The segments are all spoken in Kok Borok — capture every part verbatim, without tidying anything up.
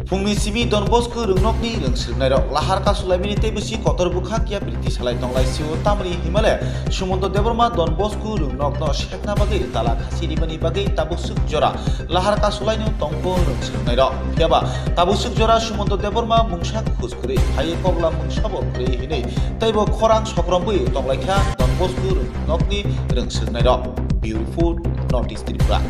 Phungni simi Don Bosco rwngnokni rwngswrwngnairok lahar kasulaimani tei bwswi kotor bwkhak yapri tisalai tonglai sio, tamni himale Sumonto Debbarma Don Bosco rwngnokno sekna bagwi tala khasi rimani bagwi tabuk swk jora lahar kasulaino tongkho rwngswrwngnairok. Phiyaba tabuk swk jora Sumonto Debbarma mungsa khus kwrwi phaiwi kokla mungsabo kwrwi hinwi teibo khorang sokrombwi tonglaikha Don Bosco rwngnokni rwngswrwngnairok. Bureau Report, North East Tripura.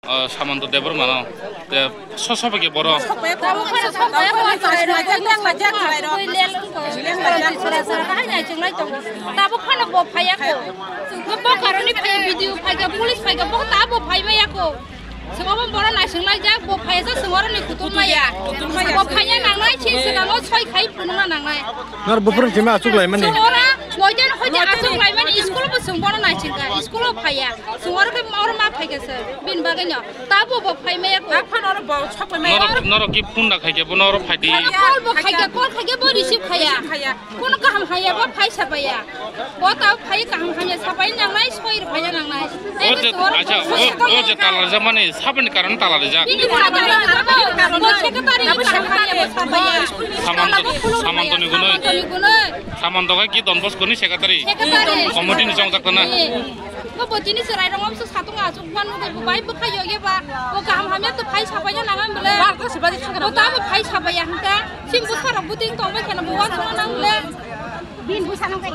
O, Samanta Debbarmano, te soso bai khe boro. Tabuk phano bo phaiya ko. Bo karoni phai video phai kha, police phai kha, bo ta bo phai maya ko. Sabo boro naising laijak, bo phaiya sa singoroni kutung maya. Bo phaiya nangnai, chin swnamo soi khai phunukna nangnai. Nor buphuru sima achuk laimani. Singora moidan hoide achuk laimani, school bo sing boro naising kha, school o phaiya. Singora khe oro ma phai kha se, bin bagwi no. Tabo bo phai maya ko. Norok, norok ki phone da khai khe, bo norok phai di. Call bo khai kha, call khai khe bo receive khaya. Receive khaya. Kono kaham haya bo phai sapaya. Bo ta phai kaham haya sapai nangnai, soi rw phai nangnai. O je, acha, o, o je tala rijak mani, saboni karon tala rijak. Bini tala rijak bo. Bo secretary kaham haya bo sapaya. Samanta, Samantoni gunoi. Samantoni gunoi. Samanta kai ki Don Bosco ni secretary. Secretary. Committee ni chongjak tana. Bo bo tini chwrai rong amsa satung asuk ban bo bai bwkha yo ye ba. Bo kaham hamya to phai sapaya nangnai bole. Bo ta bo phai sapaya hangka. Sim bwkha rok buting tong bai khana bo wan nang le. Bin bwsa nang kai.